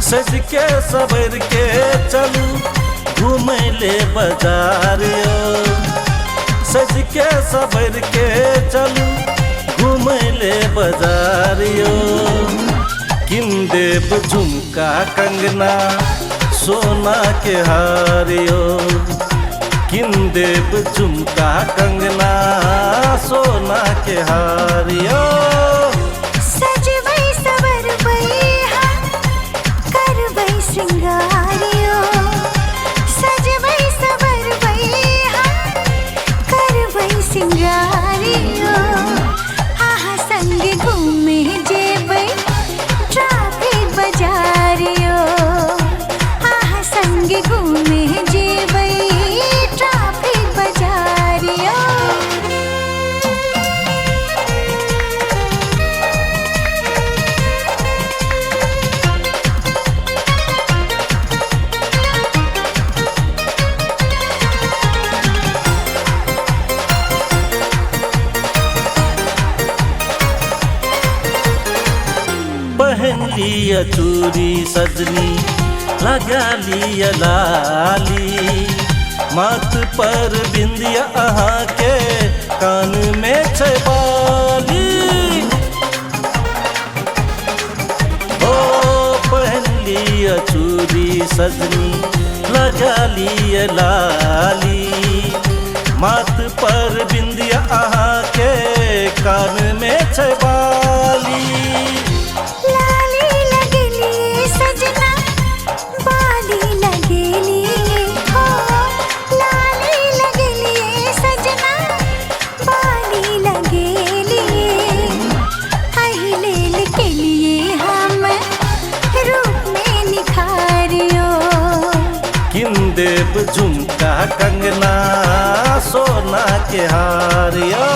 सज के सवर के चलू घूमे ले बाजार यो। सज के सवर के चलू घूमे ले बाजार यो। किन देव झुमका कंगना सोना के हार यो। किन देव झुमका कंगना सोना के हार यो। श्रृंगारियो सजबै सवरबै हम करबै श्रृंगारियो। आहा संग घूमे जेबै ट्रैफिक बजारियो। आहा संग घूमे जेबै ट्रैफिक बजारियो। पहन लिया चूड़ी सजनी लगा लिया लाली। माथ पर बिंदिया अहाँ के कान में छै बाली। ओ पहन लिया चूड़ी सजनी लगा लिया लाली। माथ पर बिंदिया अहाँ के कान में छै बाली। लाली लगेली सजना बाली लगेली हो। लाली लगेली सजना बाली लगेली। अहि लेल के लिए हम रूप में निखारियो। किन देव झुमका कंगना सोना के हार यो।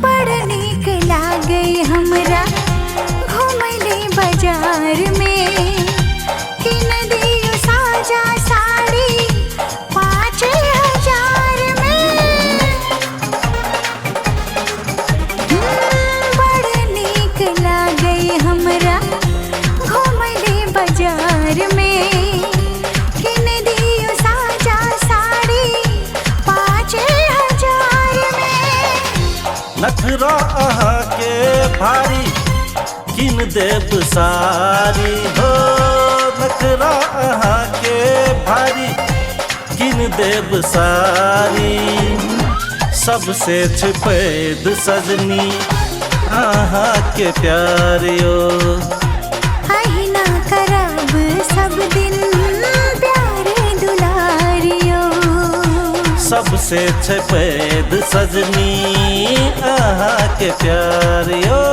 बड़ नीक लागै हमरा घुमले बाजार में। किन दियो साजा साड़ी 5000 में। बड़ नीक लागै हमरा घुमले बाजार में। किन दियो साजा साड़ी 5000 में। नखरा अहाँ के भारी किन देव सारी हो। नखरा अहाँ के भारी किन देव सारी। सबसे छिपैद सजनी अहाँ के प्यार यो। अहिना करब सब दिन प्यार दुलारियो। सबसे छिपैद सजनी अहाँ के प्यार यो।